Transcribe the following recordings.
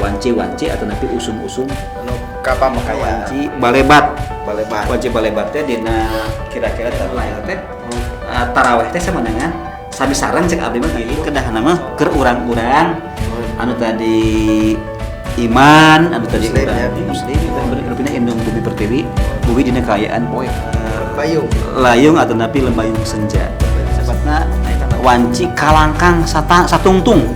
Wanci-wanci atau napi usum-usum. Anu kapamekayan. Wanci balebat. Balebat. Wanci balebat teh dina kira-kira teh lahir teh taraweh teh sama dengan sami sareng cek abdi mah gitu kedahna mah keur urang-urang anu tadi iman, anu tadi Muslim, urang ya. Muslim itu berpindah indung bumi pertiwi, bumi dina kaayaan poe. Layung. Layung atau napi lembayung senja. Sepatna wanci kalangkang satungtung.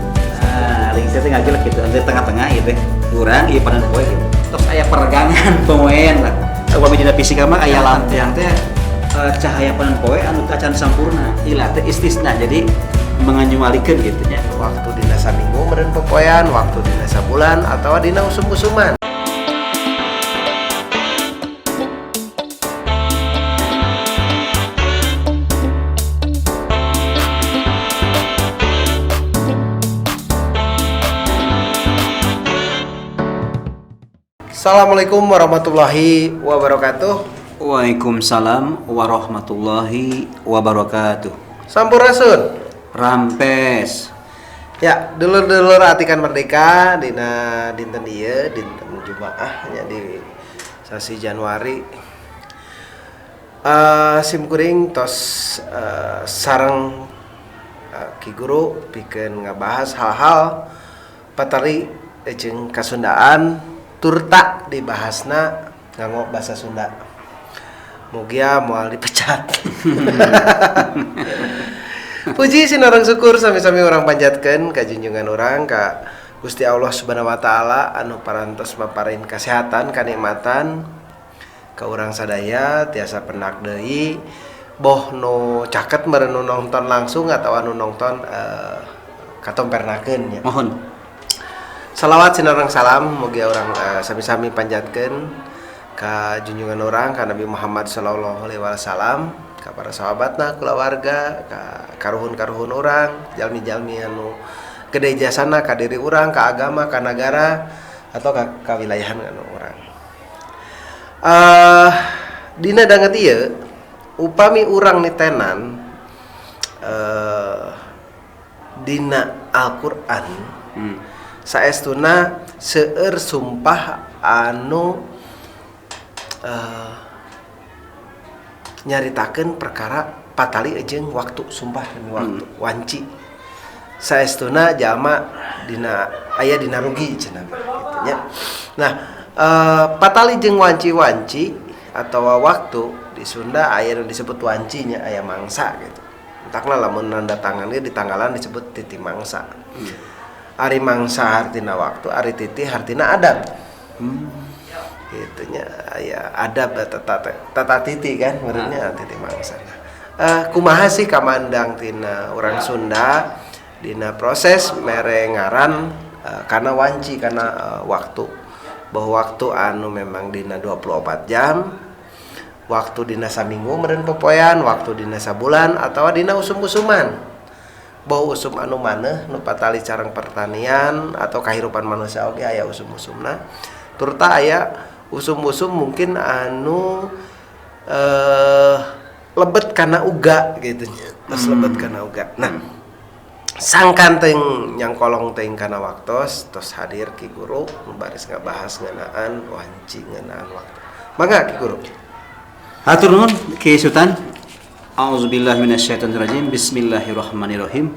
Nah, lingser teh ngagel gitu, di tengah-tengah ieu teh. Urang ieu panen poe gitu. Terus aya peregangan pemoean lah. Upami dina fisika mah aya lampiang teh cahaya panen poe anu tacan sampurna. Ilah teh istisna. Jadi mengecualikan gitu nya. Waktu dina saminggu meureun popoean, waktu dina sabulan atau dina usum-usuman. Assalamualaikum warahmatullahi wabarakatuh. Waalaikumsalam warahmatullahi wabarakatuh. Sampurasun. Rampes. Ya, dulur-dulur Atikan Merdeka dina dinten ieu, dinten Jumaah nya di sasi Januari. Sim kuring tos sareng Ki Guru pikeun ngabahas hal-hal patali jeung kasundaan turta dibahasna nganggo bahasa Sunda. Mugia moal dipecat. Puji sinareng syukur sami-sami urang panjatkeun ka junjungan urang ka Gusti Allah Subhanahu wa taala anu parantos maparin kasehatan kanikmatan ka urang sadaya tiasa pendak deui boh nu caket meureun nu nonton langsung atau anu nonton katompernakeun nya. Mohon. Salawat sinareng salam mugia urang sami-sami panjatkeun ka junjungan urang ka Nabi Muhammad sallallahu alaihi wasallam, ka para sahabatna, kulawarga, ka karuhun-karuhun urang, jalmi-jalmi anu gede jasana ka diri urang, ka agama, ka nagara atau ka kawilayahan anu urang. Dina danget ieu upami urang nitenan dina Al-Qur'an saestuna seueur sumpah anu nyaritakeun perkara patali jeung waktu, sumpah demi waktu, wanci. Saestuna jalma dina aya dina rugi cenah mah kitu nya. Nah, patali jeung wanci-wanci atawa waktu di Sunda aya nu disebut wancinya, aya mangsa gitu. Entakna lamun nanda tangan ge di tanggalan disebut titi mangsa. Ari mangsa hartina waktu, ari titi hartina adab. Gitu nya, aya adab tata titi kan meureunnya titi mangsa. Kumaha sih kamandang tina urang Sunda dina proses mere ngaran kana wanci kana waktu, bahwa waktu anu memang dina 24 jam, waktu dina saminggu meureun popoean, waktu dina sabulan atawa dina usum-usuman. Bahwa usum anu maneh nu patali carang pertanian atau kahirupan manusia oge aya usum-usumna. Turta aya usum-usum mungkin anu lebet kana uga gitu nya. Terus lebet kana uga. Nah, sangkan teuing nyangkolong teuing kana waktos tos hadir Ki Guru nu baris ngabahas ngeunaan wanci ngeunaan waktu. Mangga Ki Guru. Hatur nuhun Ki Sultan. A'udzubillahi minasyaitonirrajim. Bismillahirrahmanirrahim.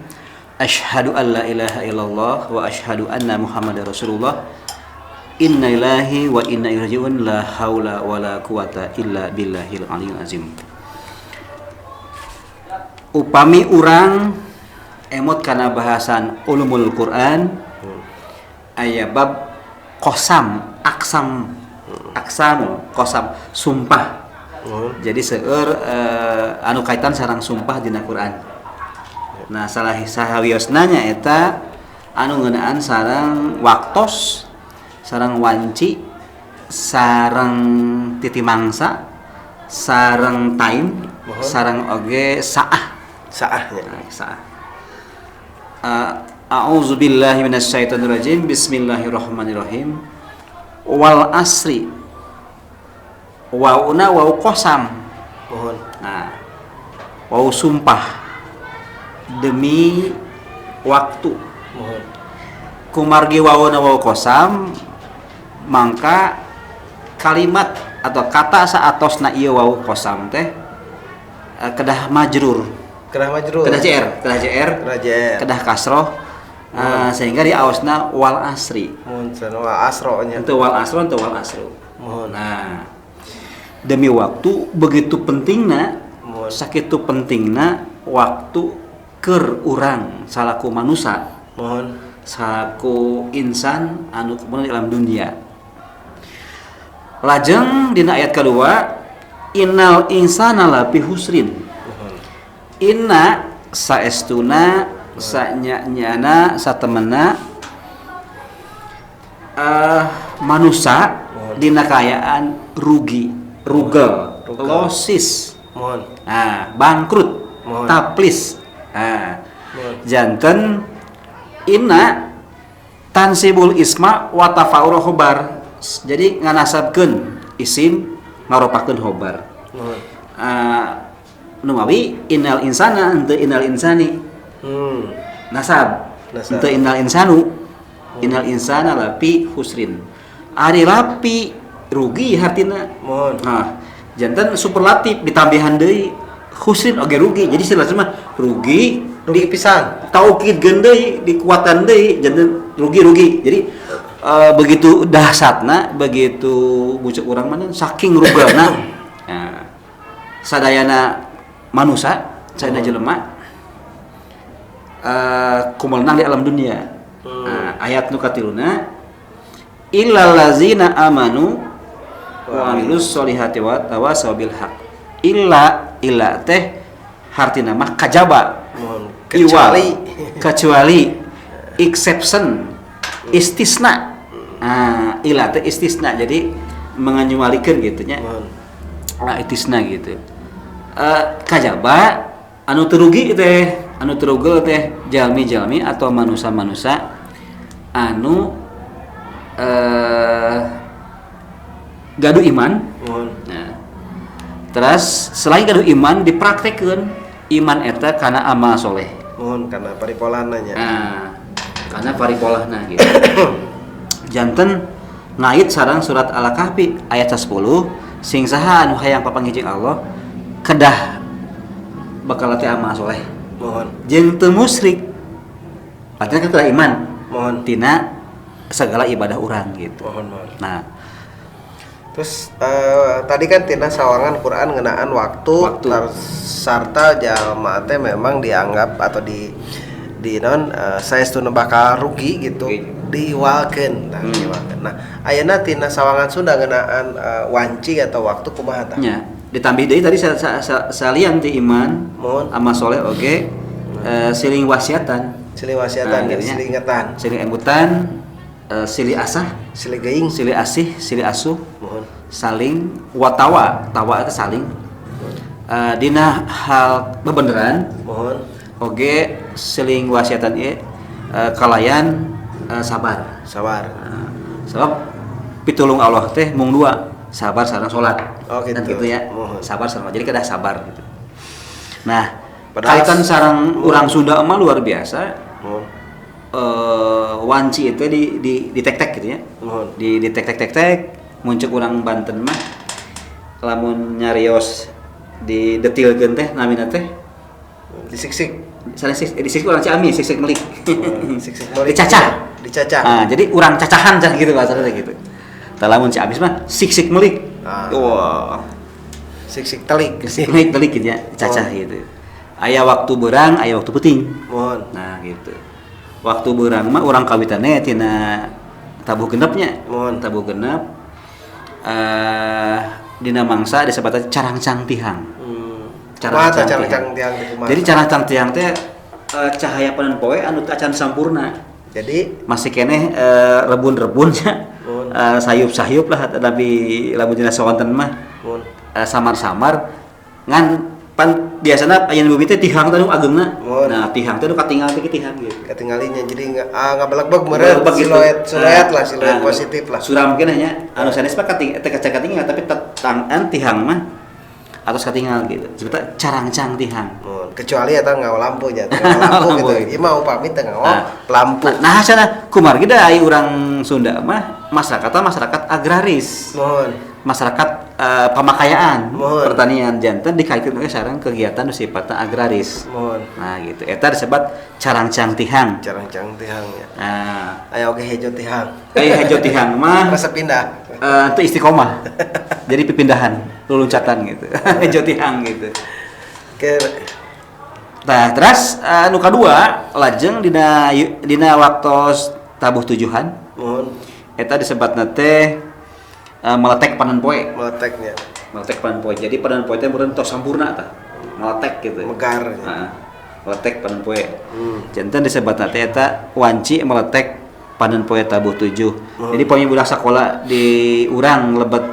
Asyhadu an la ilaha illallah wa asyhadu anna Muhammadar Rasulullah. Inna lillahi wa inna ilaihi raji'un. La haula wala quwata illa billahil aliyil azim. Upami urang emot kana bahasan ulumul Quran aya bab qasam, aksam, aksamu, qasam, sumpah. Jadi seueur anu kaitan sareng sumpah dina Quran. Nah, salah sahawiosna nya eta anu ngeunaan sareng waktos, sareng wanci, sareng titi mangsa, sareng time, sareng oge saah. Saahnya. Nah, saah. A'udzubillahi minasyaitonirrajim. Bismillahirrahmanirrahim. Wal asri. Wauna wau qasam. Mohon. Nah, wau sumpah demi waktu. Mohon. Kumargi wawuna wawu kosam mangka kalimat atau kata saatosna ieu wawu kosam teh kedah majrur. Kedah majrur. Kedah JR, kedah JR. Kedah JR. Kedah kasroh. Sehingga diaosna wal asri. Mohon wal asro nya. Henteu wal asro, henteu wal asru. Mohon. Nah, demi waktu begitu pentingna, Mohon. sakitu pentingna waktu keur urang salaku manusa, Mohon. salaku insan anu kemudian di alam dunia. Lajeng dina ayat kedua, innal insana lafi husrin. Mohon. Inna saestuna sanya-nyana satemena manusa dina kaayaan rugi, rugel, losis, Mohon. nah, bangkrut, Mohon. taplis. Nah, Mohon. janten inna tansibul isma wa tafauru khobar. Jadi nganasabkeun isim ngaropakeun khobar. Mohon. Numawi innal insana henteu innal insani. Nasab. Nasab. Henteu innal insanu. Innal insana lapi husrin. Ari lapi rugi hartina. Mohon. Nah, janten superlatif ditambihan deui husrin oge rugi. Jadi istilah mah rugi Rugi pisan. Taukid deui, dikuatan deui, janten rugi-rugi. Jadi begitu dahsyatna, begitu bucek urang mana saking rugelna. Nah, sadayana manusa, sadayana jelema kumelenang di alam dunia. Nah, ayat nu katiluna illal ladzina amanu wa amilus solihati wa tawasaw bil haq. Illa illa teh hartina mah kajaba. Mohon. Iwal. Kecuali Kecuali exception, istisna. Nah, illa teh istisna. Jadi mengecualikan gitu nya. Mohon. Nah, istisna gitu. Kajaba anu teu rugi teh, anu teu rugel teh jalmi-jalmi atau manusa-manusa anu gaduh iman. Mohon. Nah, terus selain gaduh iman dipraktekeun iman eta kana amal soleh. Mohon karena paripolahna nya. Nah, karena paripolahna gitu. Janten ngait sareng surat Al-Kahfi ayat 10 sing saha anu hayang papanggih jeung Allah kedah bakal teh amal soleh. Mohon. Jeung teu musyrik. Artinya kan kedah iman. Mohon. Tina segala ibadah urang gitu. Mohon, mohon. Nah, terus tadi kan tina sawangan Quran ngenaan waktu, sarta jalma teh memang dianggap atau di non saestuna bakal rugi gitu, diiwalkeun. Nah, diiwalkeun. Nah, ayeuna tina sawangan Sunda ngenaan wanci atau waktu kumaha tah? Nya, ditambih deui tadi salian ti iman, Mohon. amal soleh oge, siling wasiatan. Siling wasiatan, Nah, gitu nya. siling ingetan. Siling embutan, silih asah, silih geuing, silih asih, silih asuh. Mohon. Saling watawa, tawa itu saling. Dina hal bebeneran. Mohon. Oge siling wasiatan ieu kalayan sabar. Sabar. Nah, sebab pitulung Allah teh mung dua, sabar sareng salat. Oh, gitu. Kan gitu ya. Mohon. Sabar sareng, jadi kedah sabar gitu. Nah, padahal kaitan sareng urang Sunda mah luar biasa. Mohon. Wanci itu di tek-tek gitu ya. Mohon. Di tek-tek-tek-tek muncul urang Banten mah lamun nyarios di detilkeun teh namina teh disiksik. Sanes disik urang Ciamis, sik-sik melik. Sik-sik melik. Dicacah. Dicacah. Nah, jadi urang cacahan can gitu bahasanya gitu. Tah lamun Ciamis mah sik-sik melik. Ah. Wah. Sik-sik telik. Sik melik telik gitu ya, cacah gitu. Aya waktu berang, aya waktu peuting. Mohon. Nah, gitu. Waktu berang mah urang kawitannya tina tabuh genepnya. Mohon. Tabuh genep. Dina mangsa disebutna carangcang tihang. Kumaha Carangcang carangcang tihang? tihang teh kumaha? Jadi carangcang tihang teh cahaya panon poe anu teu acan sampurna. Jadi masih keneh rebun-rebunnya. Mohon. Sayup-sayup lah tapi lamun dina sawonten mah. Mohon. Samar-samar ngan pan biasana aya bumi teh tihang teh nu ageungna. Mohon. Nah, tihang teh nu katingal teh tihang gitu. Katinggalinya jadi ngabelegbeg meureun Ngabelegbeg gitu. siluet, siluet lah, siluet Nah, positif lah. Suram keneh nya. Anu sanes mah kating teh kaca katingal tapi tetangan tihang mah Atos katingal gitu. Sebetulnya carangcang tihang. Mun kecuali eta ngawa lampunya, ngawa lampu gitu. Ieu mah upami teu ngawa lampu. Nah, sana kumargi da ai urang Sunda mah masyarakat agraris. Mohon. Masyarakat pamakayaan, Mohon. Pertanian janten dikaitkeun oge sareng kegiatan nu sifatna agraris. Mohon. Nah, gitu. Eta disebut carangcang tihang. Carangcang tihang ya. Nah, Aya oge hejo tihang. Kayak hejo tihang mah Rasa pindah. Itu istiqomah. Jadi pipindahan, luluncatan gitu. Hejo tihang gitu. Ke Nah, terus nu kadua lajeng dina dina waktos tabuh tujuhan mohon eta disebatna teh meletek panen poe. meleteknya Meletek panen poe. Jadi panen poe teh meureun tos sampurna tah. Meletek gitu. Megar. Heeh. Meletek panen poe. Janten disebatna teh eta wanci meletek panen poe tabuh tujuh. Jadi pami budak sakola di urang lebet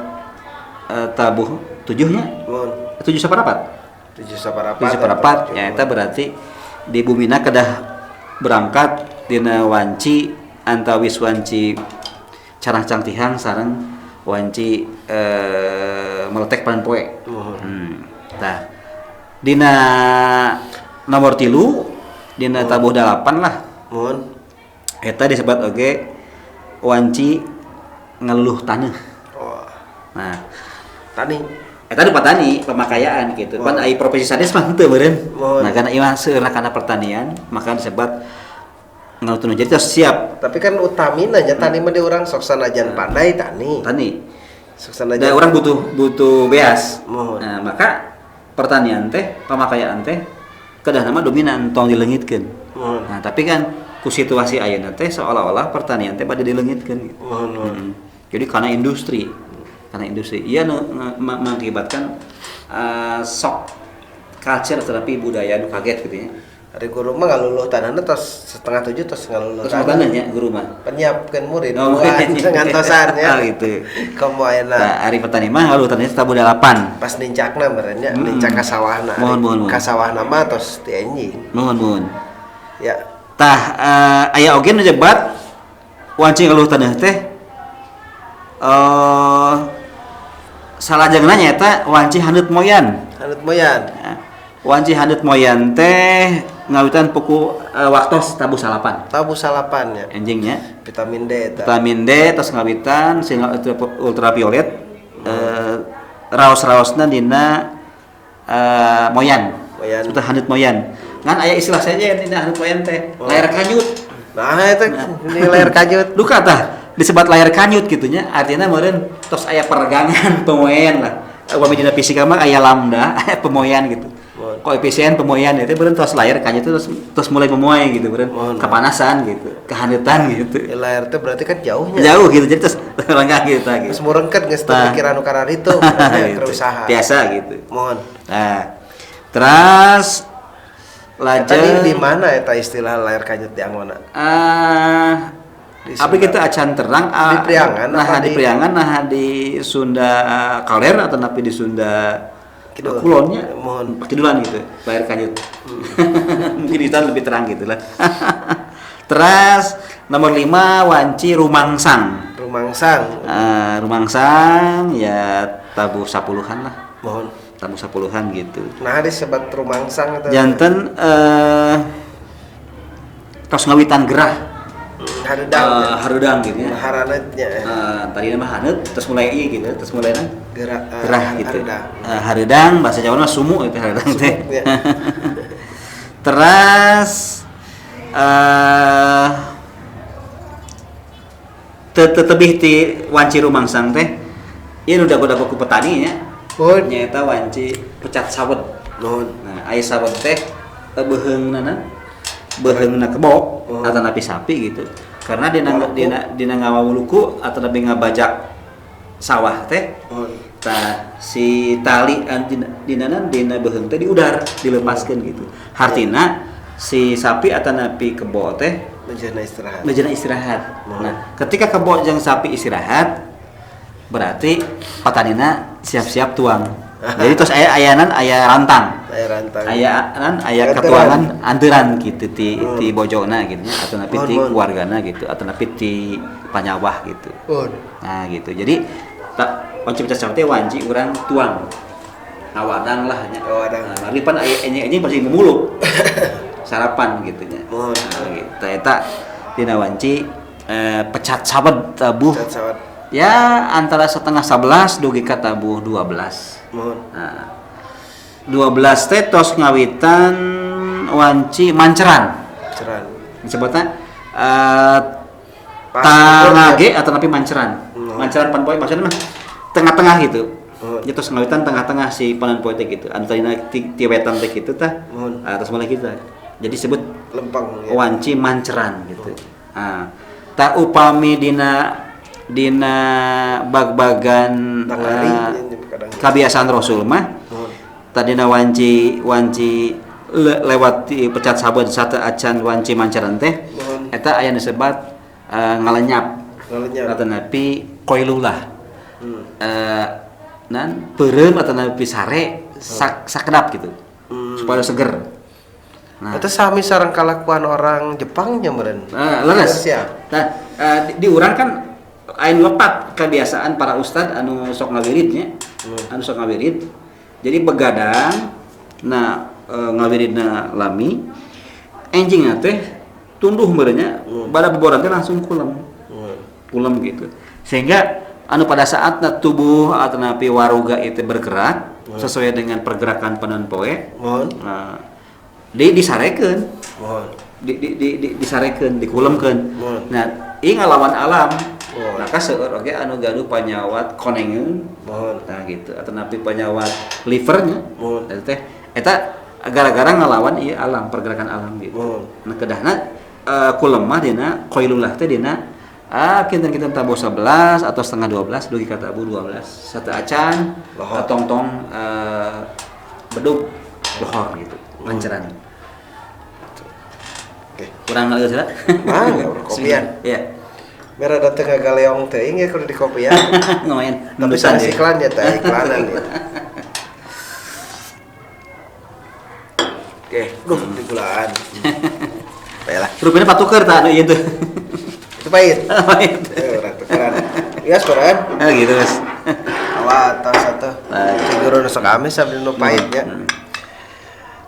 tabuh tujuhnya Mohon tujuh saparapat. tujuh saparapat. Tujuh saparapat ya eta berarti di bumina kedah berangkat dina wanci antawis wanci carangcang tihang sareng wanci meletek panen poe. Mohon. Tah dina nomor 3 dina tabuh 8 lah. Mohon. Eta disebut oge wanci ngeluh taneuh. Oh, Nah, tani. eta nu petani pemakayaan gitu. Pan ai profesi sanes mah henteu meureun. Mohon. Nah, karena ieu mah seueurna kana pertanian, maka disebut ngeluh taneuh. Jadi terus siap Tapi kan utamina nya tani mah di urang sok sanajan pandai tani. tani. Sok sanajan Dan orang butuh butuh beas. Mohon. Nah, maka pertanian teh, pamakayaan teh kedah nama dominan tong dileungitkeun. Mohon. Nah, tapi kan ku situasi ayeuna teh seolah-olah pertanian teh pada dileungitkeun gitu. Mohon, mohon. Jadi karena industri, iya nu mengakibatkan shock culture tetapi budaya nu kaget gitu ya. Ari guru mah ngaluluh tanahna tos 6:30 tos ngaluluh Terus tanahnya guru mah. Penyiapkeun murid. Oh, Wah, ngantosan ya. Ah, gitu. Komo ayeuna. Nah, ari petani mah ngaluluh tanahnya tabuh 8. Pas nincakna meureun nya, nincak ka sawahna. Mohon, mohon, mohon. Ka sawahna mah tos ti enjing. Mohon, mohon. Ya. Tah aya oge nu nyebat wanci ngaluluh tanah teh salajengna nyaeta wanci haneut moyan. Haneut moyan. Nah, wanci haneut moyan teh ngawitan puku waktos tabuh salapan. Tabuh salapan ya. Enjingnya Vitamin D eta. vitamin D tos ngawitan sinar ultraviolet raos-raosna dina moyan. Moyan. Sebutna haneut moyan. Ngan aya istilah saja dina haneut moyan teh, layar kanyut. Nah, eta ini layar kanyut. Duka tah disebut layar kanyut gitu nya, artinya meureun tos aya peregangan pemoyan lah. Upami dina fisika mah aya lambda, aya pemoyan gitu. Mohon. Koefisien pemoyan itu meureun tos layar kanyut itu terus mulai memoy gitu meureun Mohon. kepanasan gitu, kehaneutan gitu. Ya, layar teh berarti kan jauhnya. Jauh gitu, jadi terus langkah gitu gitu. Terus murengket geus teu Tah. pikiran nu kararitu, Gitu. keur usaha. Biasa gitu. Mohon. Nah, terus Eta lajeng di mana eta istilah layar kanyut di Angona? Di apa Sunda. kita acan terang Di Priangan nah apa di di- Priangan nah di Sunda Kaler atau napi di Sunda Kidul. Kulonnya Mohon. Kidulan gitu layar kanyut. Mungkin di sana lebih terang gitu lah. Terus nomor 5 wanci rumangsang. Rumangsang. Rumangsang ya tabuh 10-an lah, Mohon. tabuh 10-an gitu. Nah, disebut rumangsang eta. Janten tos ngawitan gerah. Hareudang. Hareudang gitu ya. Haranetnya. Tadi nama haneut terus mulai ieu gitu, terus mulai na Gerak gerah gitu. Hareudang. Hareudang bahasa Jawa mah sumu itu hareudang teh. Ya. Terus tetebih ti wanci rumangsang teh ieu nu dago-dago ku petani nya. Mohon. Nyaeta wanci pecat sawet. Mohon. Nah, aya sawet teh beuheungna beuheungna kebo atau napi sapi gitu. Karena dina ngawawuluku atau napi ngabajak sawah teh. Mohon. Tah si tali dina dina beuheung teh diudar, dilepaskeun gitu. Hartina si sapi atau napi kebo teh Bejana istirahat. bejana istirahat. Nah, ketika kebo jeung sapi istirahat berarti patanina siap-siap tuang. Jadi terus aya ayanan aya rantang. Aya rantang. Aya nan aya Anteran. katuangan anteran gitu ti ti bojona gitu nya atau napi ti Mohon, mohon. keluargana gitu atau napi ti panyawah gitu. Mohon. Nah gitu. Jadi tak wanci pecah teh wanci urang tuang. Ngawadang lah nya. Ngawadang. Nah, mari pan aya enjing-enjing pasti ngumuluk. Sarapan gitu nya. Mohon. Nah, gitu. Eta dina wanci pecat sawed tabuh. Pecat sawed. Ya antara 10:30 dugi ka tabuh 12. Mohon. Nah, 12 teh tos ngawitan wanci manceran. Manceran. Disebutna tangage atau tapi manceran. Manceran pan poe maksudna mah tengah-tengah gitu. Ya tos ngawitan tengah-tengah si panon poe teh gitu. Anu tadina ti wetan teh kitu tah. Terus mulai kita. Jadi sebut lempeng ya. Wanci manceran gitu. Nah, tak upami dina bag-bagan kebiasaan Rasul mah tadina wanci lewat pecat sabun sate acan wanci manceran teh eta aya disebat ngalenyap atanapi koilulah nan peureum atanapi sare sakedap gitu supaya seger. Nah, itu sami sareng kalakuan orang Jepang nya meureun. Leres. Nah, di urang kan aya lepat kebiasaan para ustad anu sok ngawiridnya. Anu sok ngawirid. Jadi begadang nah ngawiridna lami enjingna teh tunduh meureunnya bada boboran teh langsung kulem. Kulem gitu. Sehingga anu pada saatna tubuh atau napi waruga itu bergerak sesuai dengan pergerakan panon poe. Nah, disarekeun. Disarekeun, dikulemkeun. Nah, ieu ngalawan alam. Maka seueur oge anu gaduh panyawat konengeun. Nah gitu, atau napi panyawat livernya. Eta teh eta gara-gara ngalawan ieu alam, pergerakan alam gitu. Nah, kedahna kulem mah dina qoilulah teh dina kinten-kinten tabuh 11 atau 11:30 dugi ka tabuh 12. Satu acan tong-tong bedug lohor gitu. Manceran. Oke. Kurang lagi sih. Mangga kopian. Iya. Merah dateng ka galeong teuing ya kudu di kopian. Ngomain. Tapi sanes iklan ya teh, iklanan ya. Oke, duh digulaan. Baiklah. Rupina patuker tah anu ieu teh. Itu pahit. Pahit. Urang tukeran. Iya, koran. Gitu, Mas. Awak atas atuh. Ciguru nu sok amis sambil nu pahit nya.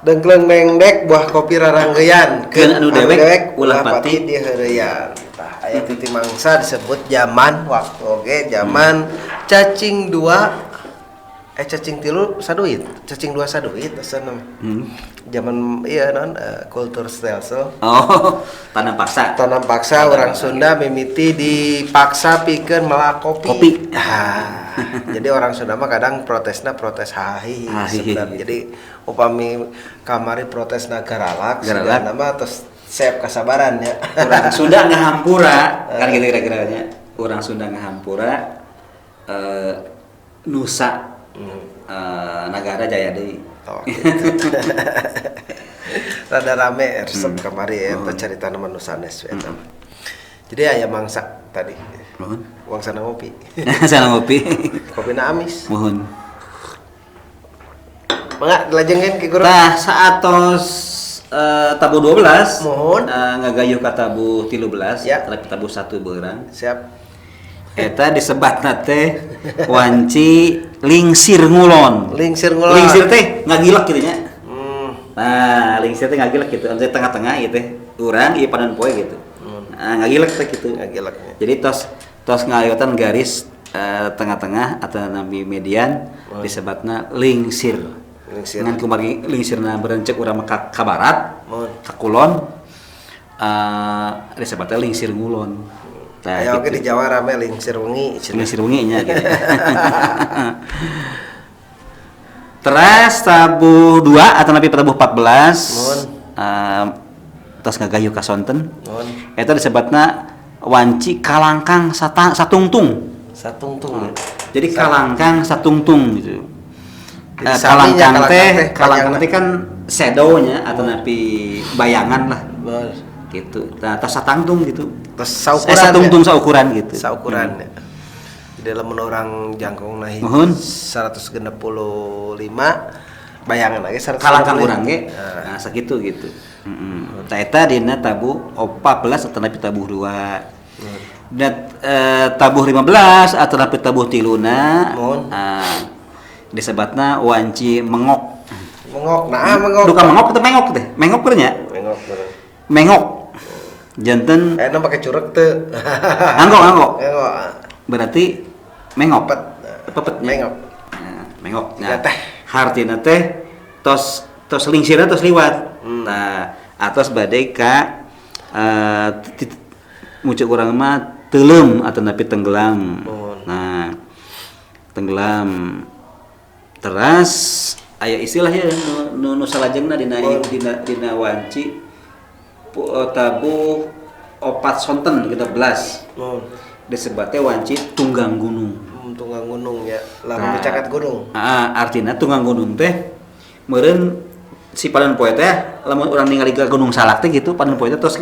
Dengkleng mengdek buah kopi raranggeyan keun anu dewek ulah pati diheureyan. Tah aya titi mangsa disebut zaman waktu oge zaman cacing dua cacing tilu saduit, cacing dua saduit asana. Zaman iya non kultur stelsel. Oh, tanam paksa. Tanam paksa orang Sunda mimiti dipaksa pikeun melak kopi. Kopi. Ah, jadi orang Sunda mah kadang protesna protes hahihi sebenarnya. Jadi upami kamari protesna garalak, sigana mah tos sep kasabaran ya. Orang Sunda ngahampura kan gitu kira-kiranya. Orang Sunda ngahampura nusa nagara jaya deui. Oh, gitu. Rada rame resep kamari ya, carita nama nu sanes eta. Jadi aya mangsa tadi. Mohon. Mangsa ngopi. Sana ngopi. Kopina amis. Mohon. Mangga dilajengkeun ki guru. Tah saatos tabuh 12. Mohon. Ngagayuh ka tabuh 13, ya. Tabuh 1 beurang. Siap. Eta disebatna teh wanci lingsir ngulon. Lingsir ngulon. Lingsir teh ngagilek kitu nya. Nah, lingsir teh ngagilek gitu. Anu tengah-tengah ieu teh. Urang ieu panon poe gitu. Nah, ngagilek teh gitu. Ngagilek. Jadi tos ngaliwatan garis tengah-tengah atau nami median disebatna lingsir. Lingsir. Ngan kumargi lingsirna berencek urang mah ka barat, ka kulon. Disebatna lingsir ngulon. Nah, ya, gitu. Oke di Jawa rame lingsir wengi. Lingsir wengi nya gitu. Teras tabuh 2 atau napi tabuh 14. Tos ngagayuh ka sonten. Eta disebutna wanci kalangkang satungtung. Satungtung. Jadi kalangkang satungtung gitu. Kalangkang teh kan shadow-nya atau napi bayangan lah. Gitu. Nah, tos satangtung gitu. Tos saukuran. Satungtung ya? Saukuran gitu. Saukuran ya. Jadi lamun orang jangkung nah 165 bayangan lagi 165. Kalangkang urang ge. Nah, sakitu gitu. Tah eta dina tabuh 14 atau napi tabuh 2. Dina tabuh 15 atau napi tabuh 3 na. Disebatna wanci mengok. Mengok, nah mengok. Duka mengok atau mengok teh? Mengok bener nya? Mengok bener. Mengok. Janten Enak pakai curug teu. Anggo anggo. Mengok. Berarti mengok. Pepet. Pepet nya. Mengok. Nah, mengok. Nah, Nah, teh. hartina teh tos tos lingsirna tos liwat. Nah, atos bade ka muncul urang mah teuleum atau napi tenggelam. Mohon. Nah, tenggelam. Teras aya istilah ya nu nu, nu salajengna dina dina dina wanci tabuh opat sonten gitu belas Mohon. disebutnya wanci tunggang gunung. Tunggang gunung ya. Lamun Nah. dicakat gunung. Ah, artinya tunggang gunung teh meureun si panon poe teh lamun urang ningali ke Gunung Salak teh gitu panon poe teh tos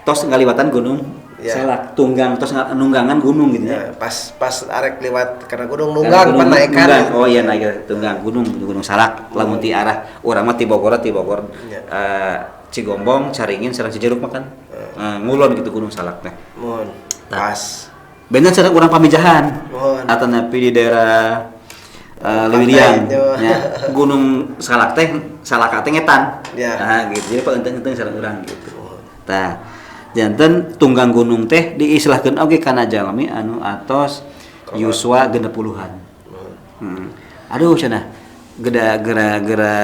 tos ngaliwatan Gunung Ya. Salak tunggang tos nunggangan gunung gitu ya. Ya, pas pas arek liwat karena gunung nunggang Gunung, pan naekan. nunggang. Oh iya naik tunggang gunung Gunung Salak lamun ti arah urang mah ti Bogor ti Bogor. Ya. Cigombong, Caringin, sareng Cijeruk mah kan. Ngulon gitu Gunung Salak teh. Mohon. Tah. Pas. Benten sareng urang Pamijahan. Mohon. Atau nepi di daerah Leuwiliang. Pantai, Ya, Gunung Salak teh Salaka teh ngetan. Ya. Nah, gitu. Jadi paeuteng-euteng sareng urang gitu. Tah, janten tunggang gunung teh diistilahkeun oge kana jalmi anu atos yuswa 60-an. Aduh cenah geda gera-gera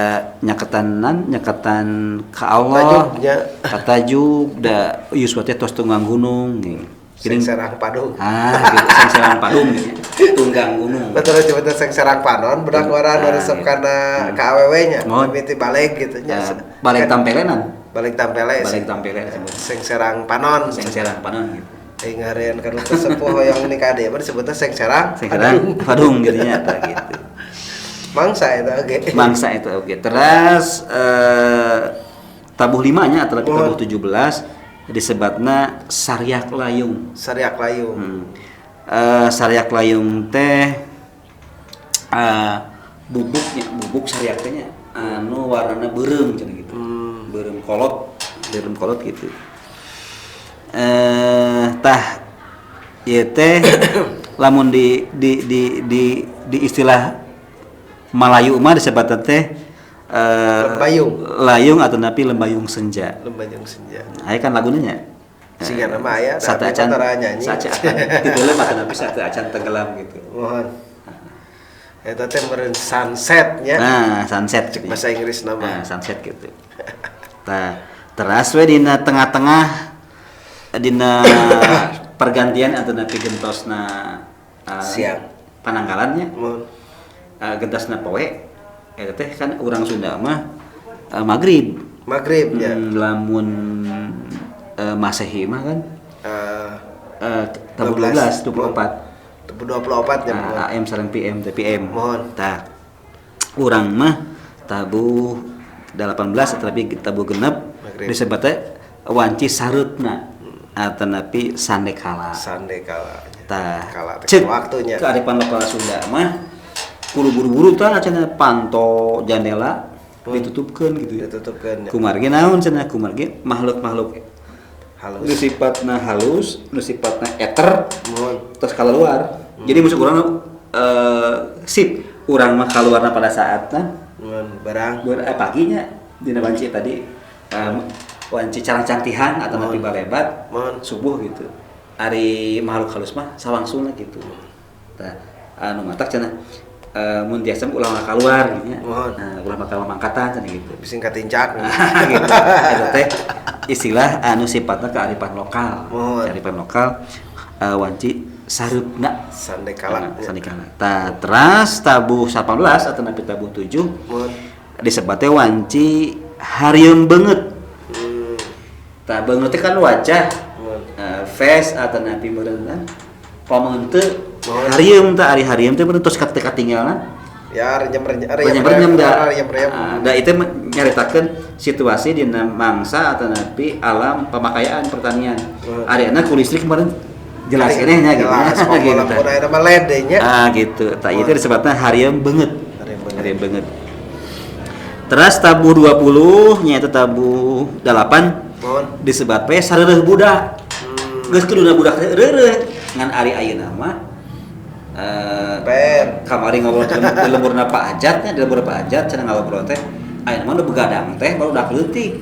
nyaketanan nyaketan ka Allah. Tajuknya. Ka tajuk da yuswa teh tos tunggang gunung gitu. Sing serang padung. Ah, gitu. Sing serang padung gitu. Tunggang gunung. Betul coba sing serang panon budak waran Nah, resep gitu. kana ka awewe nya. Mohon. Mimiti balik gitu nya. Balik tampelenan. Balik tampele. Balik tampele disebut. Sing serang panon. Sing serang panon gitu. Ing harian kana sepuh hoyong nikah deui mah disebutna sing serang. Sing serang padung gitu nya tah gitu. Mangsa eta oge. Mangsa itu oke. Terus tabuh 5 nya atau Mohon. tabuh 17 disebatna Sariak Layung. Sariak Layung. Sariak Layung teh bubuknya, bubuk sariak teh nya anu warnana beureum cenah gitu. Beureum kolot gitu. Tah ieu teh lamun di istilah Malayu mah disebutna teh Lembayung. Layung atau napi lembayung senja. Lembayung senja. Aya kan laguna nya. Siga nama aya, Sate tapi acan tara nyanyi. Sate acan titeuleum atau napi sate acan tenggelam gitu. Mohon. Eta teh meureun sunset nya. Nah, sunset gitu. Bahasa Inggris nama. Nah, sunset gitu. Tah, teras we dina tengah-tengah dina pergantian atau napi gentosna Siang. Pananggalannya. Mohon. Gentosna poe eta teh kan urang Sunda mah magrib. Magrib nya. Lamun Masehi mah kan tabuh 12, 12, 24. 24 nya. Nah, AM sareng PM teh PM. Mohon. Tah. Urang mah tabuh 18 tapi tabuh genep Magrib. disebutnya wanci sareupna atanapi sandekala. Sandekala. Tah. Kala teh Cek waktunya. Kearifan lokal Sunda mah kudu buru-buru tah cenah panto jandela ditutupkeun gitu. Ditutupkeun. Kumargi naon cenah kumargi makhluk-makhluk Halus. nu sifatna halus, nu sifatna eter, Mohon. terus keluar. Jadi musuh urang sip, urang mah keluarna pada saatna Mohon barang. Paginya dina wanci tadi wanci carang-cantihan atau nanti balebat Mohon. subuh gitu. Ari makhluk halus mah sawangsungna gitu. Tah anu matak cenah mun tiasa mah ulah mah keluar gitu nya. Mohon. Nah, ulah mah keluar mangkatan cenah gitu. Bising katincak. Gitu. Eta teh istilah anu sifatna kearifan lokal. Mohon. Kearifan lokal wanci sareupna. Sandekala. Nah, sandekala. Tah teras tabuh 18 atau napi tabuh 7 Mohon. disebutnya wanci harieum beungeut. Tah beungeut teh kan wajah. Mohon. Face atau napi meureun pameunte Mohon. harieum tah ari harieum teh meureun tos katinggalna. Ya renyem-renyem Renyem-renyem da. Renyem-renyem. Da itu nyaritakeun situasi dina mangsa atau napi alam pemakaian pertanian. Ari ku listrik kemarin jelas keneh nya gitu. Jelas, Gitu. lamun aya mah LED nya. Ah gitu. Tah ieu teh disebutna harieum beungeut. Harieum beungeut. Harieum beungeut. Teras tabuh 20 nyaeta tabuh 8 Mohon. disebat we sareureuh budak. Geus kuduna budak teh reureuh ngan ari ayeuna mah Kamari ngobrol di lemburna Pak Ajat nya, di lembur Pak Ajat cenah ngobrol teh ayeuna mah nu begadang teh baru udah leutik.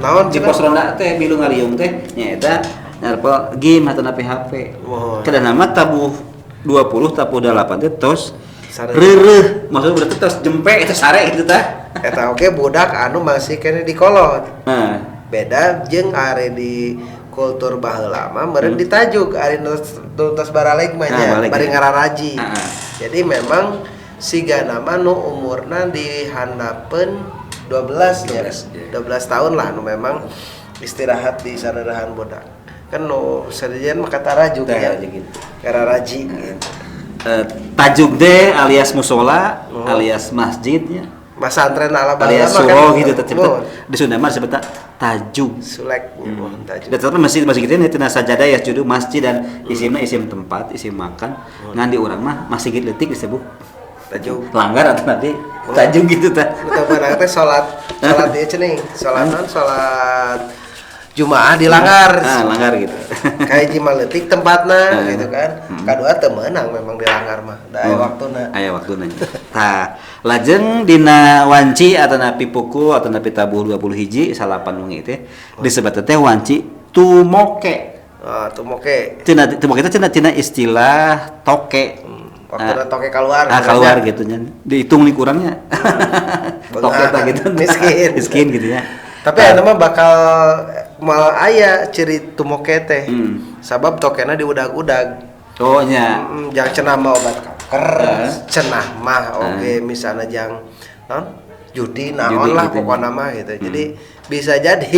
Naon di pos ronda teh milu ngaliung teh nyaeta nyarpel game atau HP. Kadang mah tabuh 20 tabuh 8 teh tos reureuh, maksudnya berarti tos jempe eta sare gitu tah. Eta oge budak anu masih keneh di kolot. Nah, beda jeung are di kultur baheula mah meureun ditajuk ari nu tos baraleg mah nya bari ngararaji. Jadi memang sigana mah nu umurna di handapeun 12 ya. 12 tahun lah nu memang istirahat di sareurahan budak. Kan nu sadian mah katarajuk ya. Kararaji gitu. Tajuk deh alias musola, alias masjidnya. Masantren ala alias surau gitu tetep di Sunda mah disebutna tajuk. Sulek tajuk. Dan tetep masjid itu tina sajadah ya judu masjid dan isimna isim tempat, isim makan. Ngan di urang mah masjid leutik disebut tajuk. Langgar atau nanti tajuk gitu tah. Betul barang teh salat ieu cenah, salat non salat Jumaah di langgar. Ah, langgar gitu. Kayak jima leutik tempatna gitu kan. Kadua teu meunang memang di langgar mah. Da aya waktuna. Aya waktuna. Tah, lajeng dina wanci atanapi pukul atanapi tabuh 20 hiji salapan wengi teh disebut teh wanci tumoke. Ah, tumoke. Cenah tumoke teh cenah tina istilah toke. Waktuna toke keluar. Ah, keluar gitu nya. Dihitung nih kurangnya. Toke tah gitu. Miskin. Miskin gitu ya. Tapi aya mah bakal mal aya ciri tumoke teh. Sabab tokena diudag-udag. Oh nya. Jang cenah mah obat kanker, cenah mah oge misalna jang naon judi naon lah gitu pokona mah gitu. Jadi bisa jadi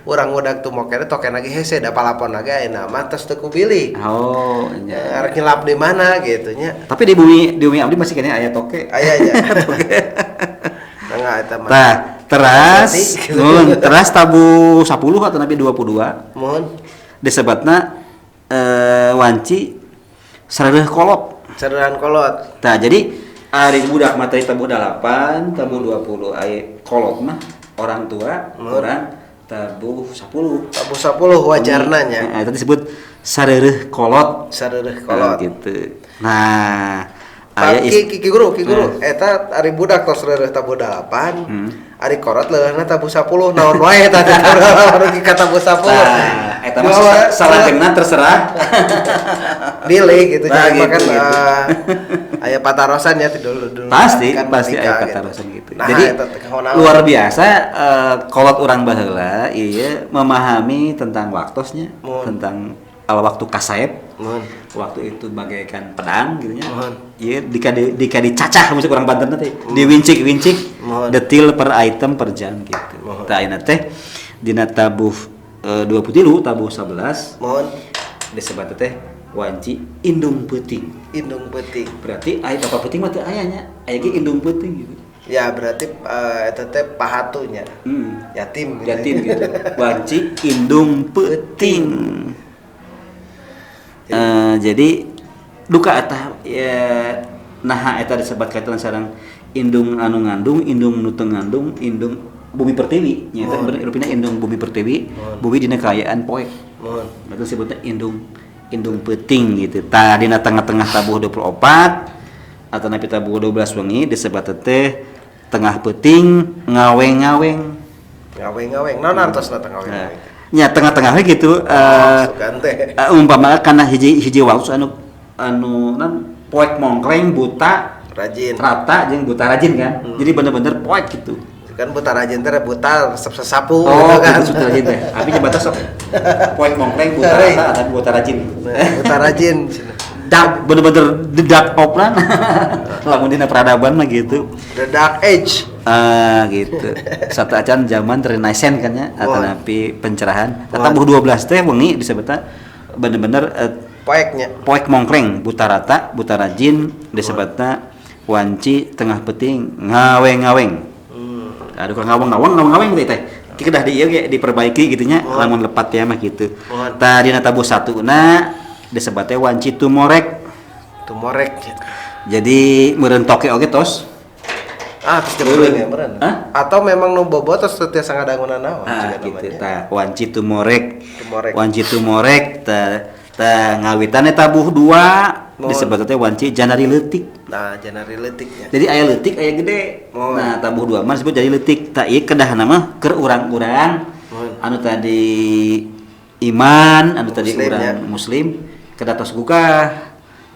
urang udag tumoke teh tokena ge hese da palapon ge ayeuna mah tos teu kubilih. Oh nya. Arek nyelap di mana gitu nya. Tapi di bumi abdi masih keneh aya toke. Aya nya. Toke. Tengah eta mah. Tah, teras, teras tabu 10 atau nabi 22. Mohon. Disebatna wanci sareuh kolot. Sareuhan kolot. Tah, jadi ari budak mah teh tabuh 8, tabuh 20 aya kolot mah orang tua, orang tabuh 10. Tabuh 10 wajarna nya. Eta disebut sareuh kolot. Sareuh kolot. Gitu. Nah, Ki guru eta ari budak tos reureuh tabuh 8, ari korot leuleuna tabuh 10 naon wae eta teh rugi ka tabuh 10. Tah, eta mah salajengna terserah. Dilih gitu jangan makan aya patarosan ya dulu dulu. Pasti kan pasti aya patarosan gitu. Nah, jadi luar biasa kolot urang baheula ieu memahami tentang waktosnya, tentang al waktu kasaep. Waktu itu bagaikan pedang gitu nya. Ieu dika dicacah musik urang Banten teh, diwincik-wincik detil per item per jam gitu. Tah ayeuna teh dina tabuh 23 tabuh 11. Mohon. Disebat teh wanci indung peuting. Indung peuting. Berarti aya bapak peuting mah teu aya nya. Aya ge indung peuting gitu. Ya berarti eta teh pahatunya. Yatim gitu. Yatim gitu. Wanci indung peuting. Jadi duka eta ya naha eta disebat kaitan sareng indung anu ngandung, indung nu teu ngandung, indung bumi pertiwi nya eta rupina indung bumi pertiwi, bumi dina kaayaan poek. Berarti disebutna indung peuting gitu. Tah dina tengah-tengah tabuh 24 atau napi tabuh 12 wengi disebat teh tengah peuting ngaweng-ngaweng. Ngaweng-ngaweng. Naon artosna teh ngaweng-ngaweng? Nya tengah-tengahnya gitu umpama karena hiji waktu anu nan poek mongkleng buta rajin rata jeung buta rajin kan. Jadi bener-bener poek gitu kan buta rajin teh buta resep sesapu gitu kan. Buta rajin teh abi nyebutna sok poek mongkleng buta rata atau buta rajin. Buta rajin dark bener-bener the dark oplan lamun dina peradaban mah gitu the dark age gitu satu acan zaman Renaissance kan nya atanapi pencerahan tabuh 12 teh wengi disebutna bener-bener poeknya poek mongkleng buta rata buta rajin disebutna wanci tengah peuting ngaweng-ngaweng. Aduh ngaweng-ngaweng ngaweng teh kedah di ieu ge diperbaiki gitu nya lamun lepat ya mah gitu. Tah dina tabuh 1 na disebutna wanci tumorek. Tumorek. Jadi meureun toke oge tos. Ah, terus dibeureun ya meureun. Atau memang nu bobo tos teu tiasa ngadangunan naon jiga namanya. Tah wanci tumorek. Tumorek. Wanci tumorek tah ngawitan tabuh 2 Disebut teh wanci janari leutik. Nah, janari leutiknya. Jadi aya leutik aya gede. Nah, tabuh dua mah disebut jadi leutik. Tah ieu kedahna mah keur urang-urang anu tadi iman, anu tadi muslim, urang ya. Muslim kedah tos gugah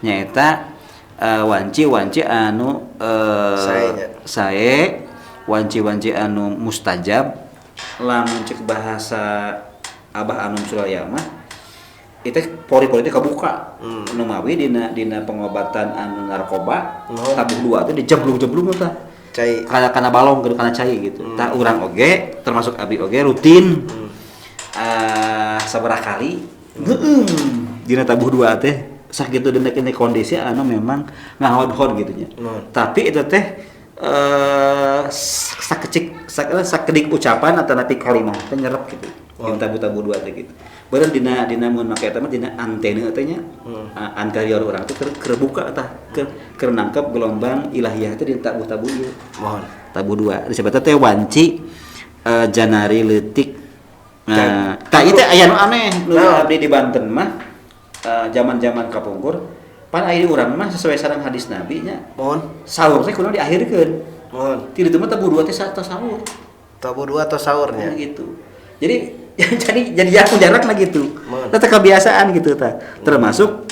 nyaeta wanci-wanci anu sae, wanci-wanci anu mustajab. Lamun cek bahasa Abah Anum Suraya mah itu pori-pori itu kebuka. Nu mawi dina pengobatan anu narkoba, tabuh dua teh dijeblung-jeblung tah. Cai. Kana balong gitu, kana cai gitu. Tah urang oge termasuk abi oge rutin. Sabaraha kali dina tabuh dua teh sakitu dina kene kondisi anu memang ngahod-hod gitu nya. Tapi itu teh sakecik sakedik ucapan atau napi kalimah teh nyerep gitu. Dina tabuh-tabuh dua teh gitu. Beureum dina mun make eta mah dina antena teh nya, anterior urang teh keur buka tah, keur nangkep gelombang ilahiyah teh dina tabuh-tabuh ieu. Mohon. Tabuh dua disebutna teh wanci janari leutik. Nah, tah ieu teh aya nu aneh nu abdi di Banten mah zaman-zaman kapungkur pan aya urang mah sesuai sareng hadis Nabi nya. Mohon. Sahur teh kudu diakhirkeun. Mohon. Ti ditu mah tabuh dua teh sahur. Tabuh dua atau sahurnya. Nah, gitu. Jadi jadi jarak lah gitu. Tetap kebiasaan gitu tah. Termasuk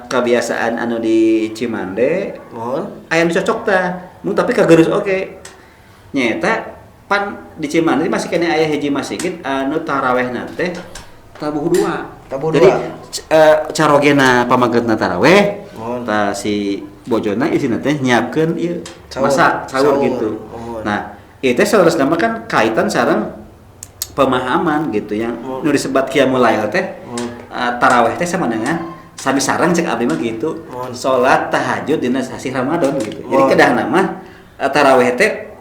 kebiasaan anu di Cimande. Mohon. Aya nu cocok tah. Mun tapi kagerus oge. Nyaeta pan di Cimande masih kene aya hiji masjid anu tarawehna teh tabuh dua. Tabuh jadi dua. Carogena pamagetna taraweh, tah si bojona isina teh nyiapkeun ieu masak sahur gitu. Mohon. Nah, ieu teh saleresna mah kan kaitan sareng pemahaman gitu yang nu disebat qiyamul lail teh, taraweh teh sama dengan sami sareng cek abdi mah gitu. Salat tahajud dina sasih Ramadan gitu. Jadi kedahna mah taraweh teh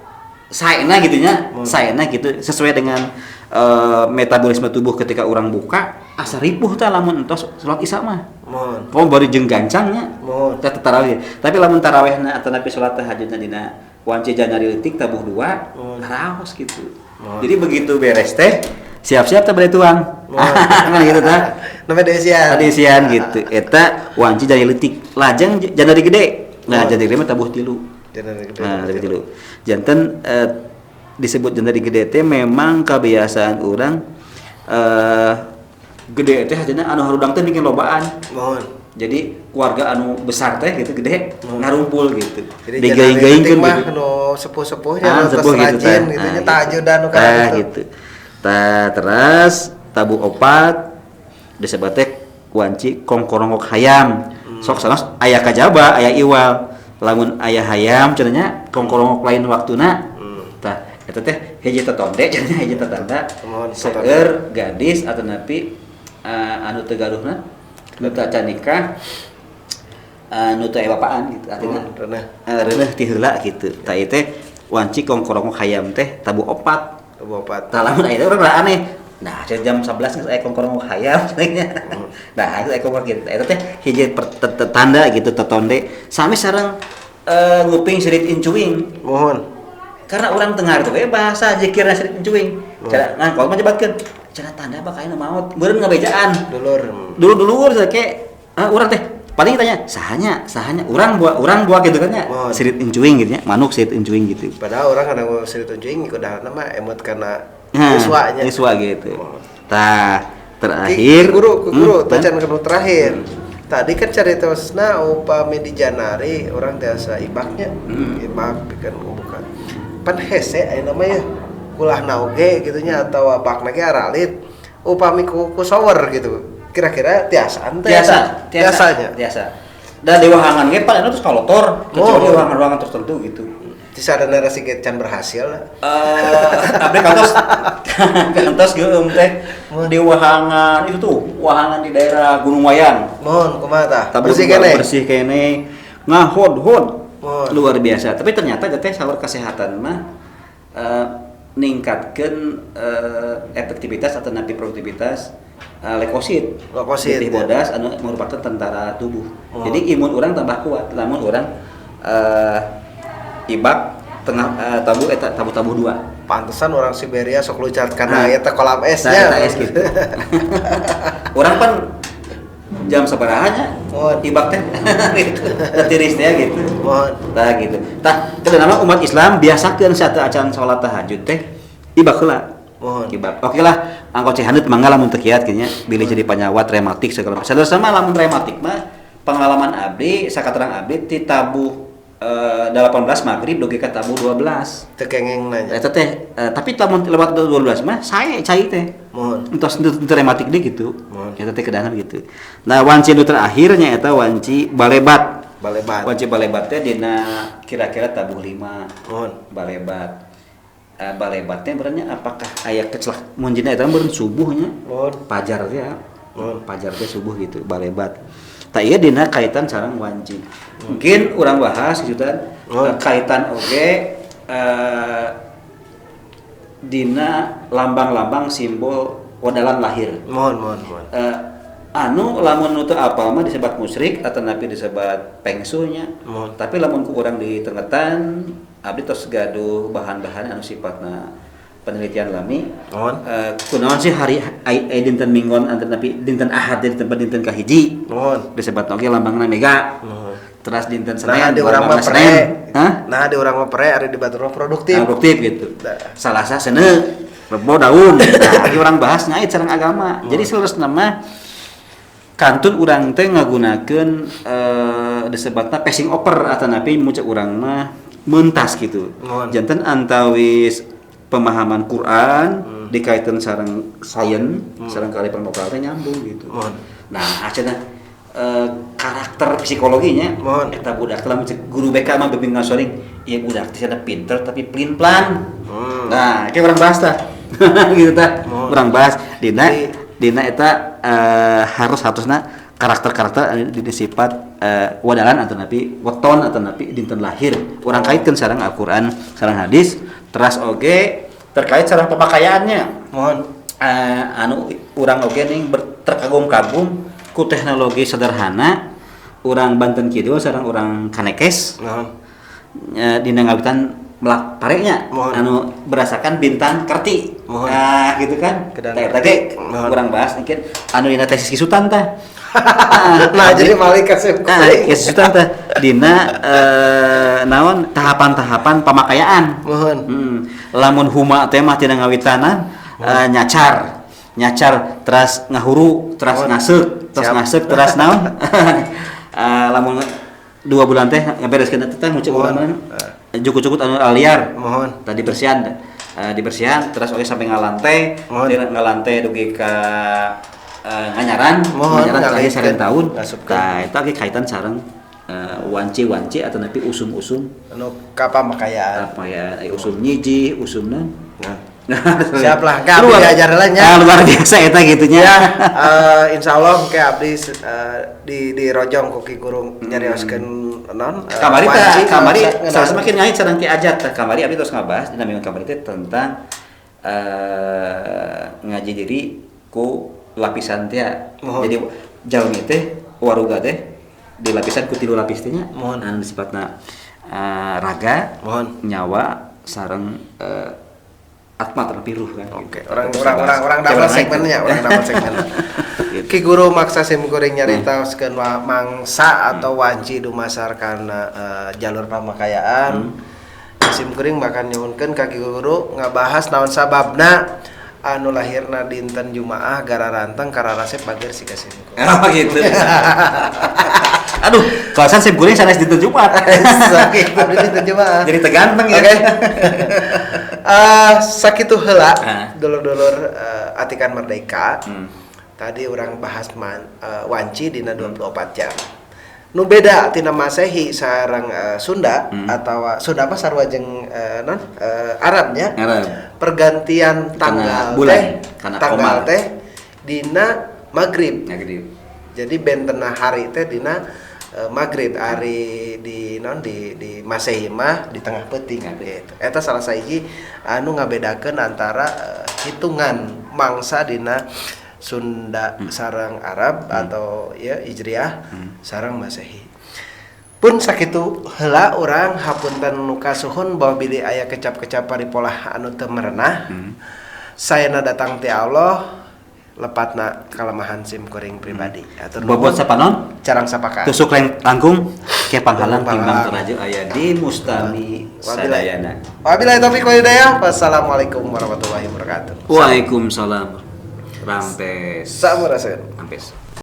saena gitu nya, saena gitu sesuai dengan metabolisme tubuh ketika orang buka asa ripuh tah lamun entos salat isya mah. Mohon. Oh bari jeung gancangnya. Mohon. Teh taraweh. Tapi lamun tarawehna atanapi salat tahajudna dina wanci janari leutik tabuh dua, raos gitu. Jadi begitu beres teh siap-siap teh bade tuang. Kan gitu tah. Namanya diisian. Diisian gitu. Eta wanci janari leutik, lajeng janari gede. Nah, janari gede mah tabuh tilu. Janari gede. Nah, tabuh tilu. Janten disebut janari gede teh memang kebiasaan urang gede teh hajana anu harudang teh bikin lobaan. Mohon. Jadi keluarga anu besar teh gitu gede ngarumpul gitu. Jadi digeing-geingkeun mah gitu. Nu sepuh-sepuhnya nu sepuh gitu rajin gitu nya tahajudan nu kana gitu. Tah terus tabuh opat disebut teh wanci kongkorongok hayam. Sok sanos aya kajaba aya iwal. Lamun aya hayam cenah nya kongkorongok lain waktuna. Tah eta teh hiji tetonde cenah hiji tetanda. Seueur gadis atanapi anu teu gaduhna nu teu acan nikah nu teu aya bapaan gitu artinya reuneuh ti heula gitu. Tah ieu teh wanci kongkorongok hayam teh tabuh opat. Tabuh opat. Tah lamun aya urang aneh. Nah, jam 11 geus aya kongkorongok hayam cenah. Nah, geus aya kongkorongok gitu. Eta teh hiji tanda gitu tetonde sami sareng nguping sirit incuing. Mohon. Karena urang teu ngarti we bahasa zikirna sirit incuing. Cara ngangkol mah nyebatkeun. Cara tanda bakal ayeuna maot. Meureun ngabejaan. Dulur. Dulur-dulur ke urang teh paling tanya sahanya, sahanya urang buah gitu kan nya. Sirit incuing gitu nya, manuk sirit incuing gitu. Padahal urang kadang sirit incuing kudahna mah emot kana yuswa nya. Yuswa gitu. Tah, terakhir guru tacan kanu terakhir. Tadi kan caritosna upami di Janari urang tiasa ibaknya. Ibak pikeun buka. Pan hese ayeuna mah ya kulahna oge gitu nya atawa bakna ge aralit upami ku shower gitu. Kira-kira tiasaan teh tiasa. Tiasa. Da di wahangan ge pan anu terus kalotor, kecuali ruangan-ruangan tertentu gitu. Bisa ada narasi ge can berhasil. Abdi kantos geueum teh di wahangan itu tuh, wahangan di daerah Gunung Wayang. Mohon kumaha tah? Bersih keneh. Bersih keneh. Ngahod-hod. Luar biasa. Tapi ternyata teh sahur kesehatan mah ningkatkeun efektivitas atau napi produktivitas leukosit. Leukosit ya. Bodas anu merupakan tentara tubuh. Jadi imun orang tambah kuat lamun orang ibak tengah tabu eta tabu-tabu dua. Pantesan orang Siberia sok lucat karena eta kolam esnya. Eta es gitu. Orang pan Jam sabaraha nya? Mohon. Ibak teh gitu. Da tiris teh gitu. Mohon. Tah gitu. Tah kedana mah umat Islam biasakeun saat acan salat tahajud teh ibak heula. Mohon. Ibak. Oke lah, angkot Cihaneut mangga lamun teu kiat kieu nya, bilih jadi panyawat rematik segala macam. Sadar sama lamun rematik mah pengalaman abdi sakaterang abdi ti tabuh 18 maghrib dugi ka tabuh 12. Teu kengeng nanya. Eta teh tapi lamun lewat 12 mah sae cai teh. Mohon. Entos teu rematik deui gitu. Mohon. Eta teh kedahan gitu. Nah, wanci nu terakhirnya eta wanci balebat. Balebat. Wanci balebat teh dina kira-kira tabuh 5. Mohon. Balebat. Balebat teh berarti apakah aya kecelak mun dina eta meureun subuhnya? Mohon. Pajar teh ya. Mohon. Pajar teh subuh gitu, balebat. Tah ieu dina kaitan sareng wanci. Mungkin urang bahas gitu kan. Mohon. Kaitan oge dina lambang-lambang simbol wadalan lahir. Mohon, mohon, mohon. Anu lamun nu teu apal mah disebat musyrik atau napi disebat pengsunya. Mohon. Tapi lamun ku urang di tengetan abdi tos gaduh bahan-bahan anu sifatna penelitian lami. Mohon. Kunaon sih hari ai dinten minggon antar napi dinten Ahad di tempat dinten kahiji. Mohon. Disebat oge lambangna mega. Mohon. Terus dinten Nah, Senin, di urang mah lambangna pre. Senin. Hah? Nah, di urang mah pre ari di batur mah produktif. Nah, produktif gitu. Nah. Salasa seuneu, Rebo daun. Nah, lagi orang bahas ngait sareng agama. Jadi saleresna mah kantun urang teh ngagunakeun disebatna passing over atanapi mun cek urang mah mentas gitu. Mohon. Janten antawis pemahaman Quran dikaitkan sareng sains, sareng kearifan lokal teh nyambung gitu. Mohon. Nah, acenah karakter psikologinya Mohon. eta budak teh lamun cek guru BK mah bimbingan soring, ieu budak teh cenah pinter tapi plin-plan. Nah, kayak urang bahas tah. Gitu tah. Mohon. Urang bahas dina Jadi- dina eta harus-harusna karakter-karakter anu di sifat wadalan atau napi weton atau napi dinten lahir. Urang kaitkeun sareng Al-Qur'an, sareng hadis, teras oge terkait sareng pemakaiannya. Mohon. Anu urang oge ning terkagum-kagum ku teknologi sederhana urang Banten Kidul sareng urang Kanekes. Mohon. Dina ngawitan melak parenya Mohon. anu berasakan bintang kerti. Mohon. Nah, gitu kan. Kedang Tah, eta kerti. ge Mohon. urang bahas mungkin anu dina tesis Kisutan tah. Nah, jadi malik kasih Nah, tesis Kisutan tah dina naon tahapan-tahapan pamakayaan. Mohon. Lamun huma teh mah tina ngawitanan nyacar. Nyacar teras ngahuru, teras Mohon. ngaseuk, teras Siap. ngaseuk, teras naon. Lamun 2 bulan teh ngabereskeun eta teh muncul Mohon. urang Cukup-cukup anu aliar. Mohon. Tadi bersihan, dibersihan terus oge sampai ngalantai, Mohon. di ngalantai dugi ka nganyaran, Mohon, nganyaran terakhir sareng ngalihkeun, tahun. ngasupkeun. Nah, itu oge kaitan sareng wanci-wanci atau napi usum-usum Anu kapamakayaan. apa ya, usum nyiji, usumna. Nah. Siap lah, Kak, abdi Luar- diajar lah nya. Ah, luar biasa eta gitunya. Ya, insya Allah kayak abdi di rojong ku Ki Guru nyarioskeun non Kamari teh, wanci, kamari ngeunaan. salah semakin ngait sareng Ki Ajat teh. Kamari abdi terus ngabahas dina minggu kamari teh tentang ngaji diri ku lapisan teh. Mohon. Jadi jalmi teh waruga teh di lapisan ku 3 lapis teh nya. Mohon. Anu sifatna raga, Mohon. nyawa sareng atma terlebih ruh kan. Oke, Gitu. orang Terus orang ngebahas. orang orang Kayak damel orang segmennya, itu. orang damel segmennya. Gitu. Ki Guru maksa sim kuring nyaritaoskeun mangsa atau wanci dumasar kana jalur pamakayaan. Sim kuring bakal nyuhunkeun ka Ki Guru ngabahas naon sababna anu lahirna dinten Jumaah gararanteng kararasep bager si ka sim kuring. Oh gitu. Aduh, kalasan sim kuring sanes dinten Jumat. Abdi dinten Jumaah. Jadi teganteng ya. Oke. Sakitu heula Ah. dulur-dulur Atikan Merdeka. Tadi orang bahas wanci dina 24 jam. Nu beda tina Masehi sareng Sunda atau Sunda apa sarua jeung non Arabnya. Arab. Pergantian Karena tanggal bulan, teh karena tanggal komar. teh dina maghrib. Maghrib. Jadi bentena hari teh dina maghrib hari di non di Masehi mah di tengah peuting gitu. Eta salah sahiji anu ngabedakeun antara hitungan mangsa dina Sunda sareng Arab atau ya Hijriah sareng Masehi. Pun sakitu heula urang hapunten nu kasuhun bahwa bilih aya kecap-kecap paripolah anu teu merenah. Sayana datang ti Allah, Lepatna kalemahan sim kuring pribadi. Atur Bobot nuhun. sapanon Carang sapakan. Tusuk langkung ke panghalang Panghalang. timbang teraju aya di mustami sadayana. Wabillahi taufiq wal hidayah. Wassalamualaikum warahmatullahi wabarakatuh. Waalaikumsalam. Rampes. Sampurasun. Rampes.